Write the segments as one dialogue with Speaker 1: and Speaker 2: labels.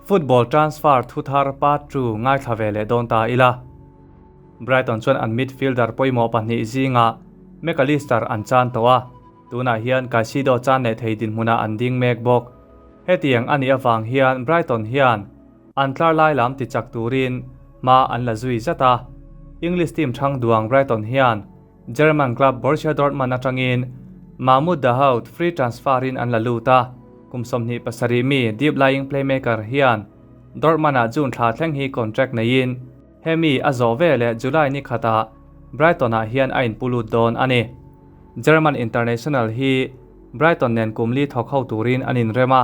Speaker 1: Football transfer thu thar part two ngaithla ve leh dawn ta ila. Brighton chuan an midfielder pawimawh pahnih zingah Mac Allister an chan tawh a, tunah hian Caicedo chan leh thei dinhmunah an ding mek bawk. Hetiang a nih avang hian Brighton hian an tlar lai lam tichak turin hma an la zui zat a. English team thang duang Brighton hian German club Borussia Dortmund atangin Mahmoud Dahoud free transfer in an la lut a, kum 27 mi deep lying playmaker hian Dortmund ah June thla thleng hi contract neiin hemi a zawh veleh July ni khatah Brighton ah hian a inpu lut dawn a ni. German international hi Brighton nen kum li thawk ho turin an inrem a,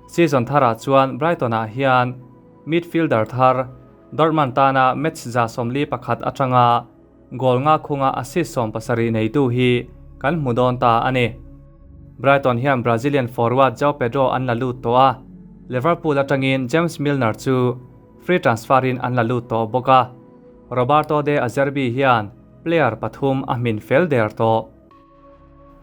Speaker 1: season tharah chuan Brighton ah hian midfielder thar Dortmund tana match 41 atanga Goal nga khunga assist 70 neitu hi kan hmu dawn ta a ni. Brighton hian Brazilian forward Joao Pedro an la lut tawh a, Liverpool atangin James Milner chu free transfer in an la lut tawh bawk a. Roberto De Zerbi hian player pathum a hmin fel der tawh.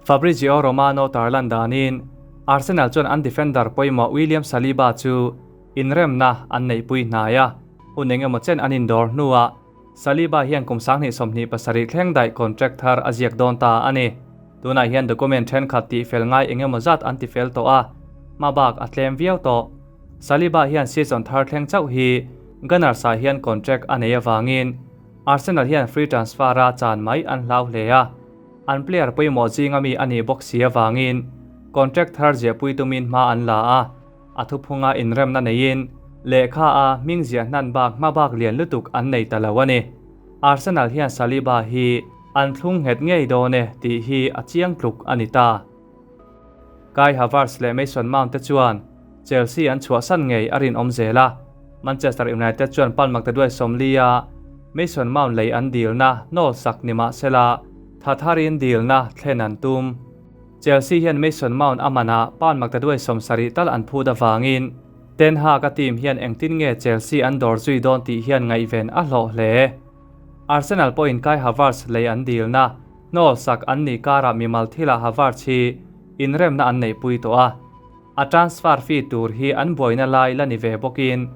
Speaker 1: Fabrizio Romano tarlan danin Arsenal chuan an defender pawimawh William Saliba chu inremna an neihpui hnai a, hun engemaw chen an indawr hnuah Saliba hian kum 2027 thleng daih contract thar a ziak dawn ta a ni. Tunah hian document thenkhat tihfel ngai engemaw zat an tifel tawh a, hma bak a tlem viau tawh. Saliba hian season thar thleng chauh hi Gunners ah hian contract a nei avangin Arsenal hian free transfer a chan mai an hlau hle a, an player pawimawh zinga mi a nih bawk si avangin contract thar ziahpui tumin hma an la a. A thuphunga inremna neiin lehkha a hming ziah hnan bak hma bak lian lutuk an nei ta lo a ni. Arsenal hian Saliba hi an thlung nghet ngei dawn e tih hi a chiang tluk a ni ta. Kai Havertz leh Mason Mount te chuan Chelsea an chhuahsan ngei a rinawm zel a, Manchester United chuan palmak te duai 40 a Mason Mount lei an dilna hnawl sak ni mahsela tha tharin dilna thlen an tum. Chelsea hian Mason Mount a manah pound maktaduai 70 tal an phut avangin Ten Hag a team hian engtin nge Chelsea an dawr zui dawn tih hian ngaihven a hlawh hle. Arsenal pawhin Kai Havertz lei an dilna hnawl sak an nih karah mimal thilah Havertz hi inremna an neihpui tawh a, a transfer fee tur hi an buaina lai la ni ve bawkin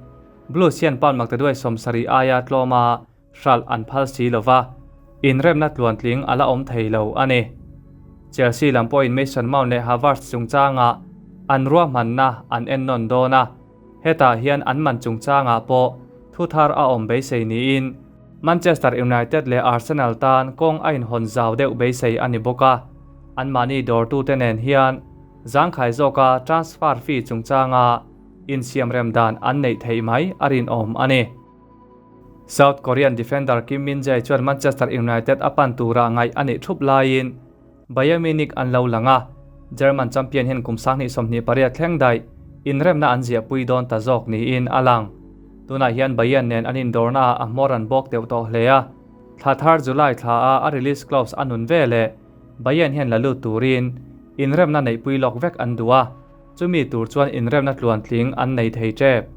Speaker 1: Blues hian pound maktaduai 70 aia tlawma hralh an phal si lova, inremna tluantling a la awm thei lo a ni. Chelsea lam pawhin Mason Mount leh Havertz chungchangah an ruahmanna an ennawn dawn a, hetah hian an man chungchangah pawh thu thar a awm beisei niin Manchester United leh Arsenal tan kawng a inhawn zau deuh beisei a ni bawk a, anmahni dawrtute nen hian zangkhai zawka transfer fee chungchanga insiamrem dan an neih theih mai a rinawm a ni. South Korean defender Kim Min-jae chuan Manchester United a pan tura ngaih a nih thup laiin Bayern Munich an lo lang a, German champion hian kum 2028 thleng daih inremna an ziahpui dawn ta zawk niin a lang. Tunah hian Bayern nen an indawrnaah a hmawr an bawk deuh tawh hle a, thla thar July thla a a release clause a nun veleh Bayern hian la lut turin inremna neihpui lawk vek an duh a, chumi tur chuan inremna tluantling an nei thei tep.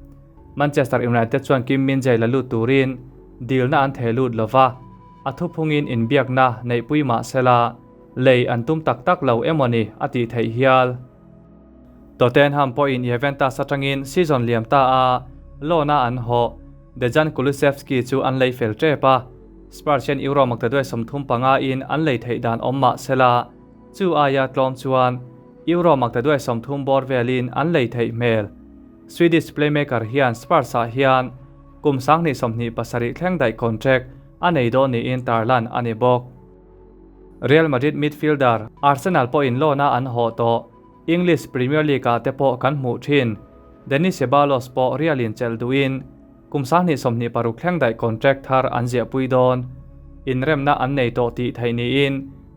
Speaker 1: Manchester United chuan Kim Min-jae la lut turin dilna an theh lut lova, a thuphungin inbiakna neihpui mah sela lei an tum tak tak lo emawni a tih theih hial. Tottenham pawhin Juventus atangin season liam ta a loan-a an hawh Dejan Kulusevski chu an lei fel tep a, Spurs hian Euro maktaduai 35 in an lei theih dan awm mah sela chu aia tlawm chuan Euro maktaduai 30 bawr velin an lei theih hmel. Swedish playmaker hian Spurs ah hian kum 2027 thleng daih contract a nei dawn niin tarlan a ni bawk. Real Madrid midfielder Arsenal pawhin loan a an hawh tawh. English Premier League ah te pawh kan hmuh thin. Dani Ceballos pawh Real in chelh duhin kum 2026 thleng daih contract thar an ziahpui dawn. Inremna an nei tawh tih theih niin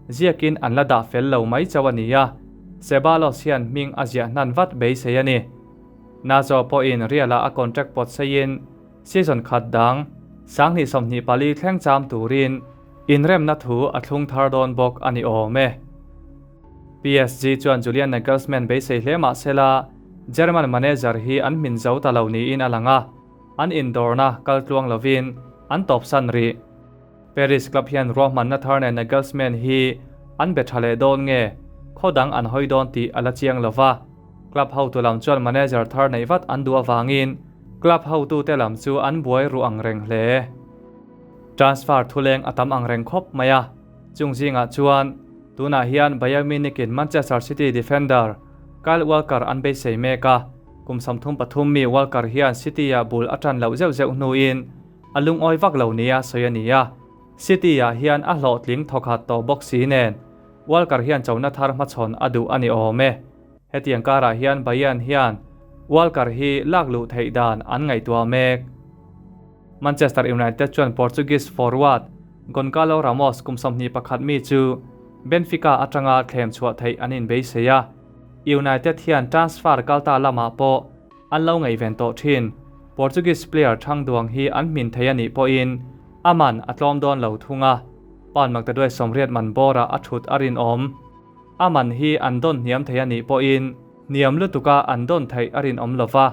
Speaker 1: ziakin an la dah fel lo mai chauh a ni a, Ceballos hian hming a ziah hnan vat beisei a ni. Nacho pawhin Real ah a contract pawt seiin season khat dang 2024 thleng cham turin inremna thu a thlung thar dawn bawk a ni awm e. PSG chuan Julian Nagelsmann beisei hle mah sela German manager hi an hmin zo ta lo niin a lang a, an indawrna kal tluang lovin an tawpsan rih. Paris club hian ruahmanna thar nen Nagelsmann hi an be tha leh dawn nge khaw dang an hawi dawn tih a la chiang lova. Club hotu lam chuan manager thar neih vat an duh avangin Club hotute lam chu an buai ruh ang reng hle. Transfer thuleng a tam ang reng khawp mai a, chung zingah chuan tunah hian Bayern Munich in Manchester City defender Kyle Walker an beisei mek a, kum 33 mi Walker hian City ah bul a tan loh zeuh zeuh hnuin a lungawi vak lo nia sawi a ni a, City ah hian a hlawhtling thawkhat tawh bawk si nen Walker hian chona thar hmachhawn a duh a ni awm e. Hetiang karah hian Bayern hian Walker hi lak luh theih dan an ngaihtuah mek. Manchester United chuan Portuguese forward Goncalo Ramos kum 21 mi chu Benfica atanga thlem chhuah theih an inbeisei a, United hian transfer kalta lamah pawh an lo ngaihven tawh thin. Portuguese player thang duang hi an hmin thei a nih pawhin a man a tlawm dawn lo thung a, pound maktaduai 80 man bawrah a thut a rinawm. A man hi an dawn hniam thei a nih pawhin hniam lutuka an dawn theih a rinawm lova,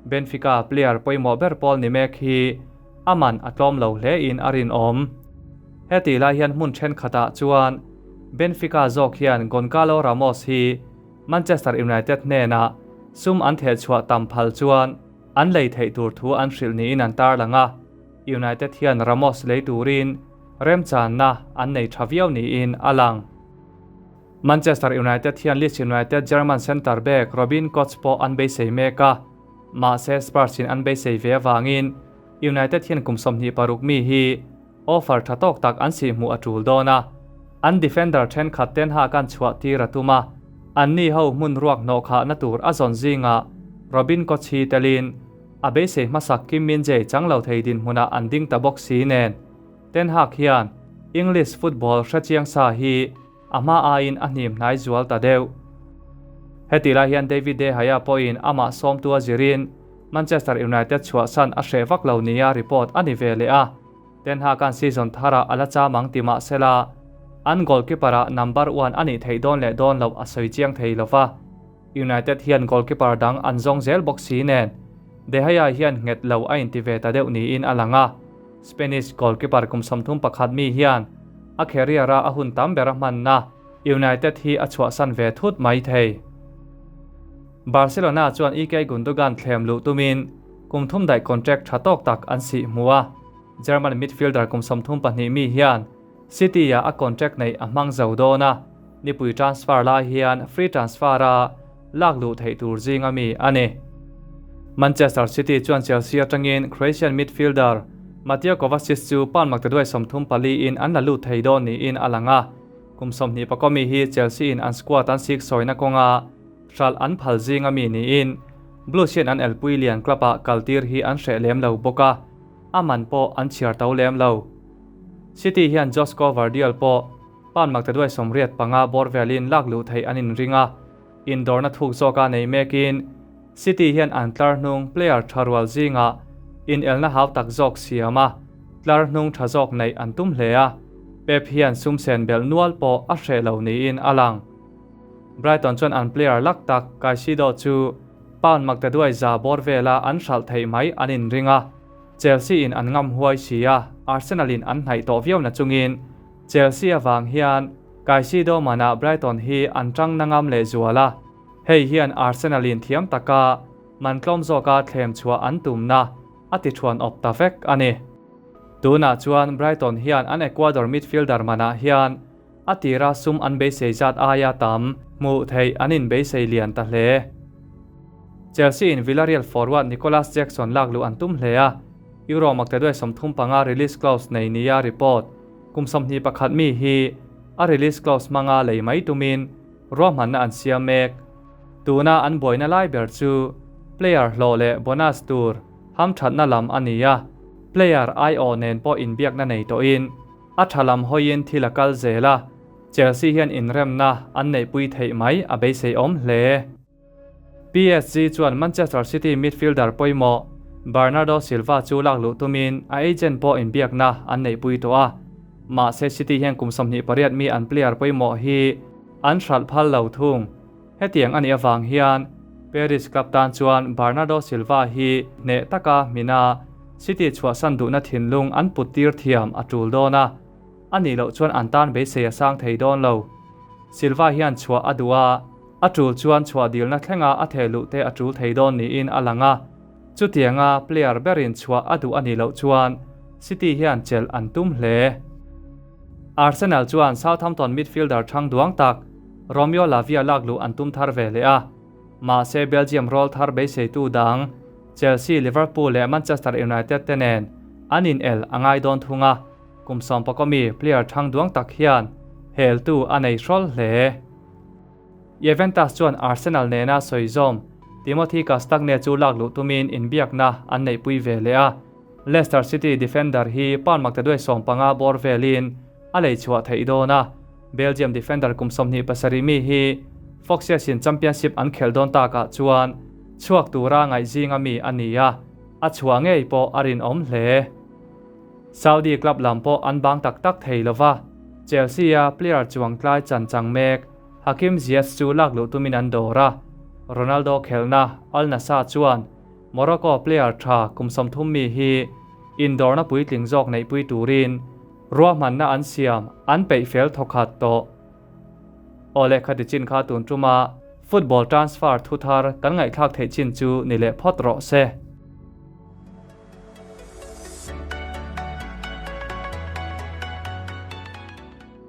Speaker 1: Benfica player pawimawh ber pawl ni mek hi a man a tlawm lo hle in a rinawm. Hetih lai hian hmun thenkhatah chuan Benfica zawk hian Goncalo Ramos hi Manchester United hnenah sum an thehchhuah tam phal chuan an lei theih tur thu an hrilh niin an tarlang a, United hian Ramos lei turin remchanna an nei tha viau niin a lang. Manchester United hian Leeds United German centre back Robin Koch pawh an beisei mek a, mahse Spurs in an beisei ve avangin United hian kum 26 mi hi offer tha tawk tak an sih hmuh a tul dawn a, an defender thenkhat Ten Hag an chhuah tir a tum a, an ni ho hmun ruak hnawh khahna tur a zawn zingah Robin Koch hi telin a beisei hmasak Kim Min-jae chang lo thei dinhmunah an ding ta bawk si nen. Ten Hag hian English football hrechiang sa hi a hma aiin a hnim hnai zual ta deuh. Heti lai hian David De Gea pawhin amah sawmtu a zirin Manchester United chhuahsan a hreh vak lo nia report a ni ve leh a, Ten Hag an season tharah a la cham ang ti mah sela an goalkeeper-ah number one a nih theih dawn leh dawn loh a sawi chiang thei lova. United hian goalkeeper dang an zawng zel bawk si nen De Gea hian nghet lo a inti ve ta deuh niin a lang a. Spanish goalkeeper kum 31 mi hian a career-a a hun tam ber a hmanna United hi a chhuahsan ve thut mai thei. Barcelona chuan Ilkay Gundogan thlem luh tumin kum thum daih contract tha tawk tak an sih hmu a, German midfielder kum 32 mi hian City-ah a contract neih a hmang zo dawn a, nipui transfer lai hian free transfer-a lak luh theih tur zinga mi a ni. Manchester City chuan Chelsea atangin Croatian midfielder Mateo Kovacic chu pound maktaduai 34 in an la lut thei dawn niin a lang a, kum 21 mi hi Chelsea in an squad an sik sawina kawnga hralh an phal zinga mi niin Blues hian an elpui lian club-ah kaltir hi an hreh lem lo bawk a, a man pawh an chhiar to lem lo. City hian Josko Gvardiol pawh pound maktaduai 85 bawr velin lak luh theih an inring a, indawrna thuk zawka nei mekin City hian an tlar hnung player tha rual zingah inelna hau tak zawk siam a, tlar hnung tha zawk neih an tum hle a, Pep hian sum sen belh nual pawh a hreh lo niin a lang. Brighton chuan an player lak tak Caicedo chu pound maktaduai za bawr vela an hralh theih mai an inring a, Chelsea in an ngam huai si a, Arsenal in an hnaih tawh viau na chungin Chelsea avang hian Caicedo manah Brighton hi an tang na ngam leh zual a, hei hian Arsenal in thiam taka man tlawm zawka thlem chhuah an tumna a ti thuan awp ta vek a ni. Tunah chuan Brighton hian an Ecuador midfielder manah hian a tira sum an beisei zat aia tam hmuh theih an inbeisei lian ta hle. Chelsea in Villarreal forward Nicolas Jackson lak luh an tum hle a, Euro maktaduai 35 release clause nei nia report kum 21 mi hi a release clause hmanga lei mai tumin ruahmanna an siam mek. Tuna an buaina lai ber chu player hlawh leh bonus tur hamthatna lam a ni a, player aiawh nen pawh inbiakna nei tawhin a tha lam hawiin thil a kal zel a, Chelsea hian inremna an neihpui theih mai a beisei awm hle. PSG chuan Manchester City midfielder pawimawh Bernardo Silva chu lak luh tumin a agent pawh inbiakna an neihpui tawh a, mahse City hian kum 28 mi an player pawimawh hi an hralh phal lo thung. Hetiang a nih avang hian Paris club tan chuan Bernardo Silva hi hneh taka hmina City chhuahsan duhna thinlung an put tir thiam a tul dawn a, a nih loh chuan an tan beisei a sang thei dawn lo. Silva hian chhuah a duh a, a tul chuan chhuah dilna thlenga a theh luh te a tul thei dawn niin a lang a. Chutianga player berin chhuah a duh a nih loh chuan City hian chelh an tum hle. Arsenal chuan Southampton midfielder thang duang tak Romeo Lavia lak luh an tum thar ve leh a, mahse Belgium rawl thar beiseitu dang Chelsea, Liverpool leh Manchester United te nen an inel a ngai dawn thung a, kum sawmpakawmi player thang duang tak hian heltu a nei hrawl hle. Juventus chuan Arsenal nena sawi zawm Timothy Castagne chu lak luh tumin inbiakna an neihpui ve leh a, Leicester City defender hi pound maktaduai 15 bawr velin a lei chhuah theih dawn a, Belgium defender kum 27 mi hi Foxes-in Championship an khelh dawn takah chuan chhuak tura ngaih zinga mi a ni a, a chhuah ngei pawh a rinawm hle. Saudi club lam pawh an bang tak tak thei lo va, Chelsea-a player chuang tlai chan chang mek Hakim Ziyech chu lak luh tumin an dawr a, Ronaldo khelhna Al Nassr chuan Morocco player tha kum 30 mi hi indawrna puitling zawk neihpui turin ruahmanna an siam an peih fel thawkhat tawh. Aw lehkha ti chin kha tun tuma football transfer thu thar kan ngaihthlak theih chin chu ni leh phawt rawh se.